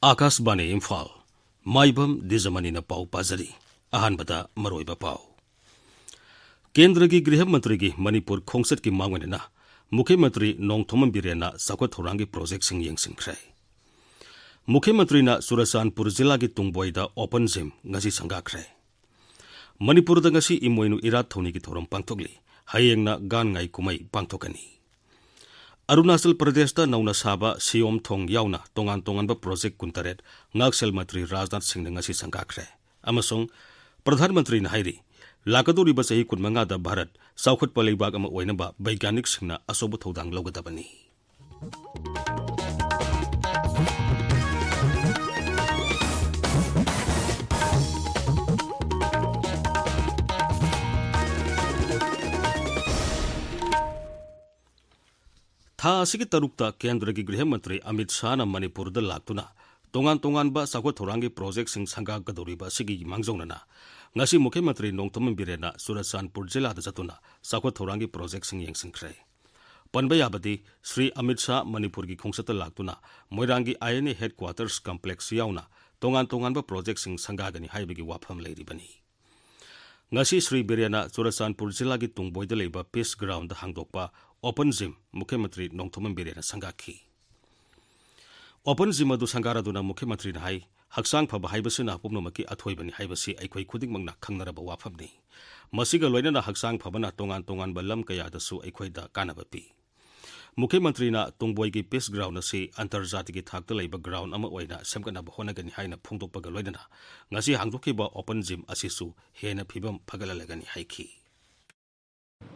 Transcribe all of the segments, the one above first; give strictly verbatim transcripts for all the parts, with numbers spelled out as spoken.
ꯑꯥꯀꯥꯁꯕꯥꯅꯤ ꯏꯝꯐꯥꯜ, ꯃꯥꯏꯕꯝ ꯗꯤꯖꯃꯅꯤꯅ ꯄꯥꯎ ꯄꯥꯖꯔꯤ꯫ ꯑꯍꯥꯟꯕꯗ ꯃꯔꯨꯑꯣꯏꯕ ꯄꯥꯎ꯫ ꯀꯦꯟꯗ꯭ꯔꯒꯤ ꯒ꯭ꯔꯤꯍ ꯃꯟꯇ꯭ꯔꯤꯒꯤ ꯃꯅꯤꯄꯨꯔ ꯈꯣꯡꯆꯠꯀꯤ ꯃꯥꯡꯑꯣꯏꯅꯅ ꯃꯨꯈ꯭ꯌ ꯃꯟꯇ꯭ꯔꯤ ꯅꯣꯡꯊꯣꯝꯕꯝ ꯕꯤꯔꯦꯟꯅ ꯆꯥꯎꯈꯠ ꯊꯧꯔꯥꯡꯒꯤ ꯄ꯭ꯔꯣꯖꯦꯛꯁꯤꯡ ꯌꯦꯡꯁꯤꯟꯈ꯭ꯔꯦ꯫ ꯃꯨꯈ꯭ꯌ ꯃꯟꯇ꯭ꯔꯤꯅ ꯆꯨꯔꯆꯥꯟꯄꯨꯔ ꯖꯤꯂꯥꯒꯤ ꯇꯨꯡꯕꯣꯏꯗ ꯑꯣꯄꯟ ꯖꯤꯝ ꯉꯁꯤ ꯁꯪꯒꯥꯈ꯭ꯔꯦ꯫ ꯃꯅꯤꯄꯨꯔꯗ ꯉꯁꯤ ꯏꯃꯣꯏꯅꯨ ꯏꯔꯥꯠ ꯊꯧꯅꯤꯒꯤ ꯊꯧꯔꯝ ꯄꯥꯡꯊꯣꯛꯂꯤ꯫ ꯍꯌꯦꯡꯅ ꯒꯥꯟ ꯉꯥꯏ ꯀꯨꯝꯍꯩ ꯄꯥꯡꯊꯣꯛꯀꯅꯤ꯫ ꯑꯔꯨꯅꯥꯆꯜ ꯄ꯭ꯔꯗꯦꯁꯇ ꯅꯧꯅ ꯁꯥꯕ ꯁꯤꯌꯣꯝ ꯊꯣꯡ ꯌꯥꯎꯅ ꯇꯣꯉꯥꯟ ꯇꯣꯉꯥꯟꯕ ꯄ꯭ꯔꯣꯖꯦꯛ ꯀꯨꯟꯇꯔꯦꯠ ꯉꯥꯛꯁꯦꯜ ꯃꯟꯇ꯭ꯔꯤ ꯔꯥꯖꯅꯥꯊ ꯁꯤꯡꯅ ꯉꯁꯤ ꯁꯪꯒꯥꯈ꯭ꯔꯦ꯫ ꯑꯃꯁꯨꯡ ꯄ꯭ꯔꯙꯥꯟ ꯃꯟꯇ꯭ꯔꯤꯅ ꯍꯥꯏꯔꯤ, ꯂꯥꯛꯀꯗꯧꯔꯤꯕ ꯆꯍꯤ ꯀꯨꯟꯃꯉꯥꯗ ꯚꯥꯔꯠ ꯆꯥꯎꯈꯠꯄ ꯂꯩꯕꯥꯛ ꯑꯃ ꯑꯣꯏꯅꯕ ꯕꯩꯒ꯭ꯌꯥꯅꯤꯛꯁꯤꯡꯅ ꯑꯆꯧꯕ ꯊꯧꯗꯥꯡ ꯂꯧꯒꯗꯕꯅꯤ꯫ ꯊꯥ ꯑꯁꯤꯒꯤ ꯇꯔꯨꯛꯇ ꯀꯦꯟꯗ꯭ꯔꯒꯤ ꯒ꯭ꯔꯤꯍ ꯃꯟꯇ꯭ꯔꯤ ꯑꯃꯤꯠ ꯁꯥꯍꯅ ꯃꯅꯤꯄꯨꯔꯗ ꯂꯥꯛꯇꯨꯅ ꯇꯣꯉꯥꯟ ꯇꯣꯉꯥꯟꯕ ꯆꯥꯎꯈꯠ ꯊꯧꯔꯥꯡꯒꯤ ꯄ꯭ꯔꯣꯖꯦꯛꯁꯤꯡ ꯁꯪꯒꯥꯒꯗꯧꯔꯤꯕ ꯑꯁꯤꯒꯤ ꯃꯥꯡꯖꯧꯅꯅ ꯉꯁꯤ ꯃꯨꯈ꯭ꯌ ꯃꯟꯇ꯭ꯔꯤ ꯅꯣꯡꯊꯣꯝꯕꯝ ꯕꯤꯔꯦꯟꯅ ꯆꯨꯔꯆꯥꯟꯄꯨꯔ ꯖꯤꯂꯥꯗ ꯆꯠꯇꯨꯅ ꯆꯥꯎꯈꯠ ꯊꯧꯔꯥꯡꯒꯤ ꯄ꯭ꯔꯣꯖꯦꯛꯁꯤꯡ ꯌꯦꯡꯁꯤꯟꯈ꯭ꯔꯦ꯫ ꯄꯟꯕ ꯌꯥꯕꯗꯤ, ꯁ꯭ꯔꯤ ꯑꯃꯤꯠ ꯁꯥꯍ ꯃꯅꯤꯄꯨꯔꯒꯤ ꯈꯣꯡꯆꯠꯇ ꯂꯥꯛꯇꯨꯅ ꯃꯣꯏꯔꯥꯡꯒꯤ ꯑꯥꯏ ꯑꯦꯟ ꯑꯦ ꯍꯦꯗꯀ꯭ꯋꯥꯇꯔꯁ ꯀꯝꯄ꯭ꯂꯦꯛꯁ ꯌꯥꯎꯅ ꯇꯣꯉꯥꯟ ꯇꯣꯉꯥꯟꯕ ꯄ꯭ꯔꯣꯖꯦꯛꯁꯤꯡ ꯁꯪꯒꯥꯒꯅꯤ ꯍꯥꯏꯕꯒꯤ ꯋꯥꯐꯝ ꯂꯩꯔꯤꯕꯅꯤ꯫ ꯉꯁꯤ ꯁ꯭ꯔꯤ ꯕꯤꯔꯦꯟꯅ ꯆꯨꯔꯆꯥꯟꯄꯨꯔ ꯖꯤꯂꯥꯒꯤ ꯇꯨꯡꯕꯣꯏꯗ ꯂꯩꯕ ꯄꯤꯁ ꯒ꯭ꯔꯥꯎꯟꯗ ꯍꯥꯡꯗꯣꯛꯄ ꯑꯣꯄꯟ ꯖꯤꯝ ꯃꯨꯈ꯭ꯌ ꯃꯟꯇ꯭ꯔꯤ ꯅꯣꯡꯊꯣꯝꯕꯝ ꯕꯤꯔꯦꯟꯅ ꯁꯪꯒꯥꯈꯤ꯫ ꯑꯣꯄꯟ ꯖꯤꯝ ꯑꯗꯨ ꯁꯪꯒꯥꯔꯗꯨꯅ ꯃꯨꯈ꯭ꯌ ꯃꯟꯇ꯭ꯔꯤꯅ ꯍꯥꯏ, ꯍꯛꯆꯥꯡ ꯐꯕ ꯍꯥꯏꯕꯁꯤꯅ ꯄꯨꯝꯅꯃꯛꯀꯤ ꯑꯊꯣꯏꯕꯅꯤ ꯍꯥꯏꯕꯁꯤ ꯑꯩꯈꯣꯏ ꯈꯨꯗꯤꯡꯃꯛꯅ ꯈꯪꯅꯔꯕ ꯋꯥꯐꯝꯅꯤ꯫ ꯃꯁꯤꯒ ꯂꯣꯏꯅꯅ ꯍꯛꯆꯥꯡ ꯐꯕꯅ ꯇꯣꯉꯥꯟ ꯇꯣꯉꯥꯟꯕ ꯂꯝ ꯀꯌꯥꯗꯁꯨ ꯑꯩꯈꯣꯏꯗ ꯀꯥꯟꯅꯕ ꯄꯤ꯫ ꯃꯨꯈ꯭ꯌ ꯃꯟꯇ꯭ꯔꯤꯅ ꯇꯨꯡꯕꯣꯏꯒꯤ ꯄꯤꯁ ꯒ꯭ꯔꯥꯎꯟ ꯑꯁꯤ ꯑꯟꯇꯔꯖꯥꯇꯤꯒꯤ ꯊꯥꯛꯇ ꯂꯩꯕ ꯒ꯭ꯔꯥꯎꯟ ꯑꯃ ꯑꯣꯏꯅ ꯁꯦꯝꯒꯠꯅꯕ ꯍꯣꯠꯅꯒꯅꯤ ꯍꯥꯏꯅ ꯐꯣꯡꯗꯣꯛꯄꯒ ꯂꯣꯏꯅꯅ ꯉꯁꯤ ꯍꯥꯡꯗꯣꯛꯈꯤꯕ ꯑꯣꯄꯟ ꯖꯤꯝ ꯑꯁꯤꯁꯨ ꯍꯦꯟꯅ ꯐꯤꯕꯝ ꯐꯒꯠꯍꯜꯂꯒꯅꯤ ꯍꯥꯏꯈꯤ꯫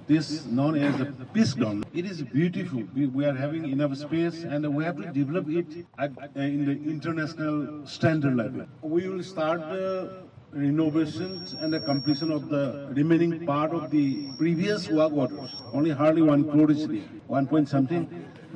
This known as the peace ground. It is beautiful. We, we are having enough space and we have to develop it at, uh, in the international standard level. We will start the renovations and the completion of the remaining part of the previous work orders. Only hardly one crore is there, one point something.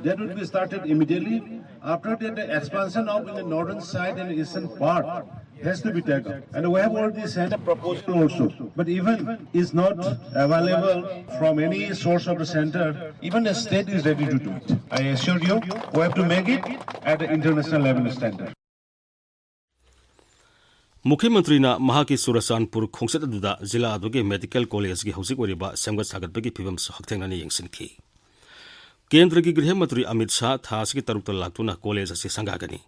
That will be started immediately. After that, the expansion of in the northern side and eastern part has to be taken. And we have already sent a proposal also. But even is not available from any source of the center, even the state is ready to do it. I assure you, we have to make it at the international level standard. ꯃꯨꯈ꯭ꯌ ꯃꯟꯇ꯭ꯔꯤꯅ ꯃꯍꯥꯛꯀꯤ ꯆꯨꯔꯆꯥꯟꯄꯨꯔ ꯈꯣꯡꯆꯠ ꯑꯗꯨꯗ ꯖꯤꯂꯥ ꯑꯗꯨꯒꯤ medical ꯀꯣꯂꯦꯖꯀꯤ ꯍꯧꯖꯤꯛ ꯑꯣꯏꯔꯤꯕ ꯁꯦꯝꯒꯠ ꯁꯥꯒꯠꯄꯒꯤ ꯐꯤꯕꯝꯁꯨ ꯍꯛꯊꯦꯡꯅꯅ ꯌꯦꯡꯁꯤꯟꯈꯤ꯫ ꯀꯦꯟꯗ꯭ꯔꯒꯤ ꯒ꯭ꯔꯤꯍ ꯃꯟꯇ꯭ꯔꯤ ꯑꯃꯤꯠ ꯁꯥꯍ ꯊꯥ ꯑꯁꯤꯒꯤ ꯇꯔꯨꯛꯇ ꯂꯥꯛꯇꯨꯅ ꯀꯣꯂꯦꯖ ꯑꯁꯤ ꯁꯪꯒꯥꯒꯅꯤ꯫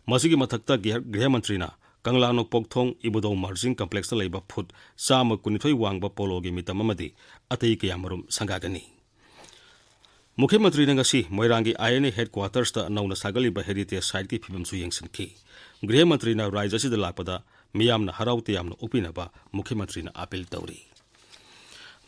ꯃꯁꯤꯒꯤ ꯃꯊꯛꯇ ꯒ꯭ꯔꯤꯍ ꯒ꯭ꯔꯤꯍ ꯃꯟꯇ꯭ꯔꯤꯅ ꯀꯪꯂꯥ ꯅꯣꯡꯄꯣꯛ ꯊꯣꯡ ꯏꯕꯨꯙꯧ ꯃꯥꯔꯖꯤꯡ ꯀꯝꯄ꯭ꯂꯦꯛꯁꯇ ꯂꯩꯕ ꯐꯨꯠ ꯆꯥꯝꯃ ꯀꯨꯟꯅꯤꯊꯣꯏ ꯋꯥꯡꯕ ꯄꯣꯂꯣꯒꯤ ꯃꯤꯇꯝ ꯑꯃꯗꯤ ꯑꯇꯩ ꯀꯌꯥꯃꯔꯨꯝ ꯁꯪꯒꯥꯒꯅꯤ꯫ ꯃꯨꯈ꯭ꯌ ꯃꯟꯇ꯭ꯔꯤꯅ ꯉꯁꯤ ꯃꯣꯏꯔꯥꯡꯒꯤ ꯑꯥꯏ ꯑꯦꯟ ꯑꯦ ꯍꯦꯗꯀ꯭ꯋꯥꯇꯔꯁꯇ ꯅꯧꯅ ꯁꯥꯒꯠꯂꯤꯕ ꯍꯦꯔꯤꯇꯦꯖ ꯁꯥꯏꯠꯀꯤ ꯐꯤꯕꯝꯁꯨ ꯌꯦꯡꯁꯤꯟꯈꯤ꯫ ꯒ꯭ꯔꯤꯍ ꯃꯟꯇ꯭ꯔꯤꯅ ꯔꯥꯏꯖ꯭ꯌ ꯑꯁꯤꯗ ꯂꯥꯛꯄꯗ ꯃꯤꯌꯥꯝꯅ ꯍꯔꯥꯎ ꯇꯌꯥꯝꯅ ꯑꯣꯛꯄꯤꯅꯕ ꯃꯨꯈ꯭ꯌ ꯃꯟꯇ꯭ꯔꯤꯅ ꯑꯥꯄꯤꯜ ꯇꯧꯔꯤ꯫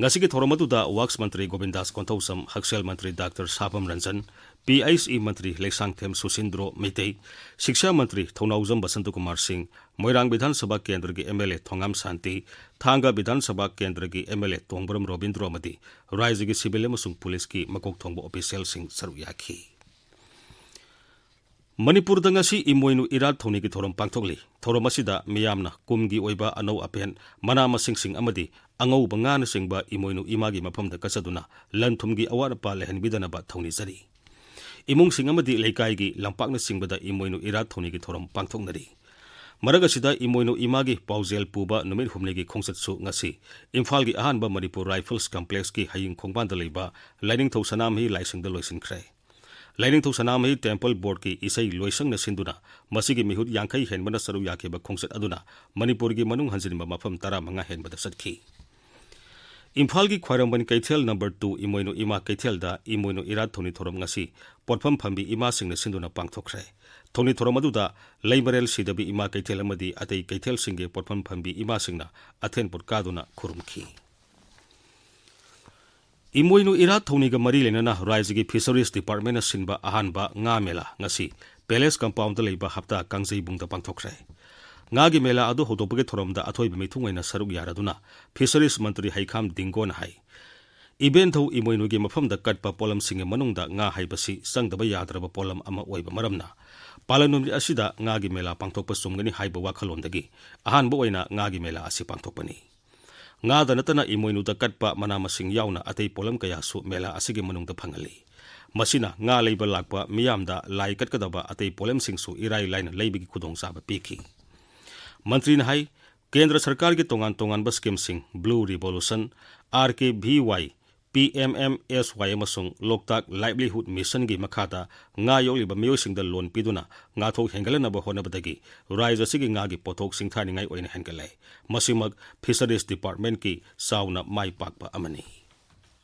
ꯉꯁꯤꯒꯤ ꯊꯧꯔꯝ ꯑꯗꯨꯗ ꯋꯥꯛꯁ ꯃꯟꯇ꯭ꯔꯤ ꯒꯣꯕꯤꯟꯗꯥꯁ ꯀꯣꯟꯊꯧꯖꯝ, ꯍꯛꯁꯦꯜ ꯃꯟꯇ꯭ꯔꯤ doctor ꯁꯥꯄꯝ Ranjan, P H E ꯃꯟꯇ꯭ꯔꯤ ꯂꯩꯁꯥꯡꯊꯦꯝ ꯁꯨꯁꯤꯟꯗ꯭ꯔꯣ ꯃꯩꯇꯩ, ꯁꯤꯛꯁꯥ ꯃꯟꯇ꯭ꯔꯤ ꯊꯧꯅꯥꯎꯖꯝ ꯕꯁꯟꯇꯀꯨꯃꯥꯔ ꯁꯤꯡ, ꯃꯣꯏꯔꯥꯡ ꯕꯤꯙꯥꯟ ꯁꯚꯥ ꯀꯦꯟꯗ꯭ꯔꯒꯤ ꯑꯦꯝ ꯑꯦꯜ ꯑꯦ ꯊꯣꯉꯥꯝ ꯁꯥꯟꯇꯤ, ꯊꯥꯡꯒ ꯕꯤꯙꯥꯟ ꯁꯚꯥ ꯀꯦꯟꯗ꯭ꯔꯒꯤ ꯑꯦꯝ ꯑꯦꯜ ꯑꯦ ꯇꯣꯡꯕ꯭ꯔꯝ ꯔꯣꯕꯤꯟꯗ꯭ꯔꯣ ꯑꯃꯗꯤ ꯔꯥꯏꯖ꯭ꯌꯒꯤ ꯁꯤꯚꯤꯜ ꯑꯃꯁꯨꯡ ꯄꯨꯂꯤꯁꯀꯤ ꯃꯀꯣꯛ ꯊꯣꯡꯕ ꯑꯣꯐꯤꯁꯤꯌꯦꯜꯁꯤꯡ ꯁꯔꯨꯛ ꯌꯥꯈꯤ꯫ ꯃꯅꯤꯄꯨꯔꯗ ꯉꯁꯤ ꯏꯃꯣꯏꯅꯨ ꯏꯔꯥꯠ ꯊꯧꯅꯤꯒꯤ ꯊꯧꯔꯝ ꯄꯥꯡꯊꯣꯛꯂꯤ꯫ ꯊꯧꯔꯝ ꯑꯁꯤꯗ ꯃꯤꯌꯥꯝꯅ ꯀꯨꯝꯒꯤ ꯑꯣꯏꯕ ꯑꯅꯧ ꯑꯄꯦꯟ, ꯃꯅꯥ ꯃꯁꯤꯡꯁꯤꯡ ꯑꯃꯗꯤ ꯑꯉꯧꯕ ꯉꯥꯅꯆꯤꯡꯕ ꯏꯃꯣꯏꯅꯨ ꯏꯃꯥꯒꯤ ꯃꯐꯝꯗ ꯀꯠꯆꯗꯨꯅ ꯂꯟ ꯊꯨꯝꯒꯤ ꯑꯋꯥꯠ ꯑꯄꯥ ꯂꯩꯍꯟꯕꯤꯗꯅꯕ ꯊꯧꯅꯤꯖꯔꯤ꯫ ꯏꯃꯨꯡꯁꯤꯡ ꯑꯃꯗꯤ ꯂꯩꯀꯥꯏꯒꯤ ꯂꯝꯄꯥꯛꯅꯆꯤꯡꯕꯗ ꯏꯃꯣꯏꯅꯨ ꯏꯔꯥꯠ ꯊꯧꯅꯤꯒꯤ ꯊꯧꯔꯝ ꯄꯥꯡꯊꯣꯛꯅꯔꯤ꯫ ꯃꯔꯛ ꯑꯁꯤꯗ ꯏꯃꯣꯏꯅꯨ ꯏꯃꯥꯒꯤ ꯄꯥꯎꯖꯦꯜ ꯄꯨꯕ ꯅꯨꯃꯤꯠ ꯍꯨꯝꯅꯤꯒꯤ ꯈꯣꯡꯆꯠꯁꯨ ꯉꯁꯤ ꯏꯝꯐꯥꯜꯒꯤ ꯑꯍꯥꯟꯕ ꯃꯅꯤꯄꯨꯔ ꯔꯥꯏꯐꯜꯁ ꯀꯝꯄ꯭ꯂꯦꯛꯁꯀꯤ ꯍꯌꯤꯡ ꯈꯣꯡꯕꯥꯟꯗ ꯂꯩꯕ ꯂꯥꯏꯅꯤꯡꯊꯧ ꯁꯅꯥꯃꯍꯤ ꯂꯥꯏꯁꯪꯗ ꯂꯣꯏꯁꯤꯟꯈ꯭ꯔꯦ꯫ ꯂꯥꯏꯅꯤꯡꯊꯧ ꯁꯅꯥꯃꯍꯤ ꯇꯦꯝꯄꯜ ꯕꯣꯔꯗꯀꯤ ꯏꯁꯩ ꯂꯣꯏꯁꯪꯅ ꯁꯤꯟꯗꯨꯅ ꯃꯁꯤꯒꯤ ꯃꯤꯍꯨꯠ ꯌꯥꯡꯈꯩ ꯍꯦꯟꯕꯅ ꯁꯔꯨꯛ ꯌꯥꯈꯤꯕ ꯈꯣꯡꯆꯠ ꯑꯗꯨꯅ ꯃꯅꯤꯄꯨꯔꯒꯤ ꯃꯅꯨꯡ ꯍꯟꯖꯤꯟꯕ ꯃꯐꯝ ꯇꯔꯥꯃꯉꯥ ꯍꯦꯟꯕꯗ ꯆꯠꯈꯤ꯫ ꯏꯝꯐꯥꯜꯒꯤ ꯈ꯭ꯋꯥꯏꯔꯝꯕꯟ ꯀꯩꯊꯦꯜ ꯅꯝꯕꯔ ꯇꯨ ꯏꯃꯣꯏꯅꯨ ꯏꯃꯥ ꯀꯩꯊꯦꯜꯗ ꯏꯃꯣꯏꯅꯨ ꯏꯔꯥꯠ ꯊꯧꯅꯤ ꯊꯧꯔꯝ ꯉꯁꯤ ꯄꯣꯠꯐꯝ ꯐꯝꯕꯤ ꯏꯃꯥꯁꯤꯡꯅ ꯁꯤꯟꯗꯨꯅ ꯄꯥꯡꯊꯣꯛꯈ꯭ꯔꯦ꯫ ꯊꯧꯅꯤ ꯊꯧꯔꯝ ꯑꯗꯨꯗ ꯂꯩꯃꯔꯦꯜ ꯁꯤꯗꯕꯤ ꯏꯃꯥ ꯀꯩꯊꯦꯜ ꯑꯃꯗꯤ ꯑꯇꯩ ꯀꯩꯊꯦꯜꯁꯤꯡꯒꯤ ꯄꯣꯠꯐꯝ ꯐꯝꯕꯤ ꯏꯃꯥꯁꯤꯡꯅ ꯑꯊꯦꯟ ꯄꯣꯠ ꯀꯥꯗꯨꯅ ꯈꯨꯔꯨꯝꯈꯤ꯫ ꯏꯃꯣꯏꯅꯨ ꯏꯔꯥꯠ ꯊꯧꯅꯤꯒ ꯃꯔꯤ ꯂꯩꯅꯅ ꯔꯥꯏꯖ꯭ꯌꯒꯤ ꯐꯤꯁꯔꯤꯁ ꯗꯤꯄꯥꯔꯠꯃꯦꯟꯅ ꯁꯤꯟꯕ ꯑꯍꯥꯟꯕ ꯉꯥ ꯃꯦꯂꯥ ꯉꯁꯤ ꯄꯦꯂꯦꯁ ꯀꯝꯄꯥꯎꯟꯗ ꯂꯩꯕ ꯍꯞꯇꯥ ꯀꯥꯡꯖꯩꯕꯨꯡꯗ ꯄꯥꯡꯊꯣꯛꯈ꯭ꯔꯦ꯫ ꯉꯥꯒꯤ ꯃꯦꯂꯥ ꯑꯗꯨ ꯍꯧꯗꯣꯛꯄꯒꯤ ꯊꯧꯔꯝꯗ ꯑꯊꯣꯏꯕ ꯃꯤꯊꯨꯡ ꯑꯣꯏꯅ ꯁꯔꯨꯛ ꯌꯥꯔꯗꯨꯅ ꯐꯤꯁꯔꯤꯁ ꯃꯟꯇ꯭ꯔꯤ ꯍꯩꯈꯥꯝ ꯗꯤꯡꯒꯣꯅ ꯍꯥꯏ, ꯏꯕꯦꯟꯊꯧ ꯏꯃꯣꯏꯅꯨꯒꯤ ꯃꯐꯝꯗ ꯀꯠꯄ ꯄꯣꯠꯂꯝꯁꯤꯡꯒꯤ ꯃꯅꯨꯡꯗ ꯉꯥ ꯍꯥꯏꯕꯁꯤ ꯆꯪꯗꯕ ꯌꯥꯗ꯭ꯔꯕ ꯄꯣꯠꯂꯝ ꯑꯃ ꯑꯣꯏꯕ ꯃꯔꯝꯅ ꯄꯥꯂꯟ ꯅꯨꯃꯤꯠ ꯑꯁꯤꯗ ꯉꯥꯒꯤ ꯃꯦꯂꯥ ꯄꯥꯡꯊꯣꯛꯄ ꯆꯨꯝꯒꯅꯤ ꯍꯥꯏꯕ ꯋꯥꯈꯜꯂꯣꯟꯗꯒꯤ ꯑꯍꯥꯟꯕ ꯑꯣꯏꯅ ꯉꯥꯒꯤ ꯃꯦꯂꯥ ꯑꯁꯤ ꯄꯥꯡꯊꯣꯛꯄꯅꯤ꯫ ꯉꯥꯗ ꯅꯠꯇꯅ ꯏꯃꯣꯏꯅꯨꯗ ꯀꯠꯄ ꯃꯅꯥ ꯃꯁꯤꯡ ꯌꯥꯎꯅ ꯑꯇꯩ ꯄꯣꯠꯂꯝ ꯀꯌꯥꯁꯨ ꯃꯦꯂꯥ ꯑꯁꯤꯒꯤ ꯃꯅꯨꯡꯗ ꯐꯪꯍꯜꯂꯤ꯫ ꯃꯁꯤꯅ ꯉꯥ ꯂꯩꯕ ꯂꯥꯛꯄ ꯃꯤꯌꯥꯝꯗ ꯂꯥꯏ ꯀꯠꯀꯗꯕ ꯑꯇꯩ ꯄꯣꯠꯂꯝꯁꯤꯡꯁꯨ ꯏꯔꯥꯏ ꯂꯥꯏꯅ ꯂꯩꯕꯒꯤ ꯈꯨꯗꯣꯡꯆꯥꯕ ꯄꯤꯈꯤ꯫ ꯃꯟꯇ꯭ꯔꯤꯅ ꯍꯥꯏ, ꯀꯦꯟꯗ꯭ꯔ ꯁꯔꯀꯥꯔꯒꯤ ꯇꯣꯉꯥꯟ ꯇꯣꯉꯥꯟꯕ ꯁ꯭ꯀꯤꯝꯁꯤꯡ, ꯕ꯭ꯂꯨ ꯔꯤꯚꯣꯂꯨꯁꯟ, ꯑꯥꯔ ꯀꯦ ꯚꯤ ꯋꯥꯏ, ꯄꯤ ꯑꯦꯝ ꯑꯦꯝ ꯑꯦꯁ ꯋꯥꯏ ꯑꯃꯁꯨꯡ ꯂꯣꯛꯇꯥꯛ ꯂꯥꯏꯚꯂꯤꯍꯨꯗ ꯃꯤꯁꯟꯒꯤ ꯃꯈꯥꯗ ꯉꯥ ꯌꯣꯛꯂꯤꯕ ꯃꯤꯑꯣꯏꯁꯤꯡꯗ ꯂꯣꯟ ꯄꯤꯗꯨꯅ ꯉꯥꯊꯣꯛ ꯍꯦꯟꯒꯠꯍꯟꯅꯕ ꯍꯣꯠꯅꯕꯗꯒꯤ ꯔꯥꯖ꯭ꯌ ꯑꯁꯤꯒꯤ ꯉꯥꯒꯤ ꯄꯣꯠꯊꯣꯛ ꯁꯤꯡꯊꯥꯅꯤꯡꯉꯥꯏ ꯑꯣꯏꯅ ꯍꯦꯟꯒꯠꯂꯦ꯫ ꯃꯁꯤꯃꯛ ꯐꯤꯁꯔꯤꯁ ꯗꯤꯄꯥꯔꯠꯃꯦꯟꯠꯀꯤ ꯆꯥꯎꯅ ꯃꯥꯏ ꯄꯥꯛꯄ ꯑꯃꯅꯤ꯫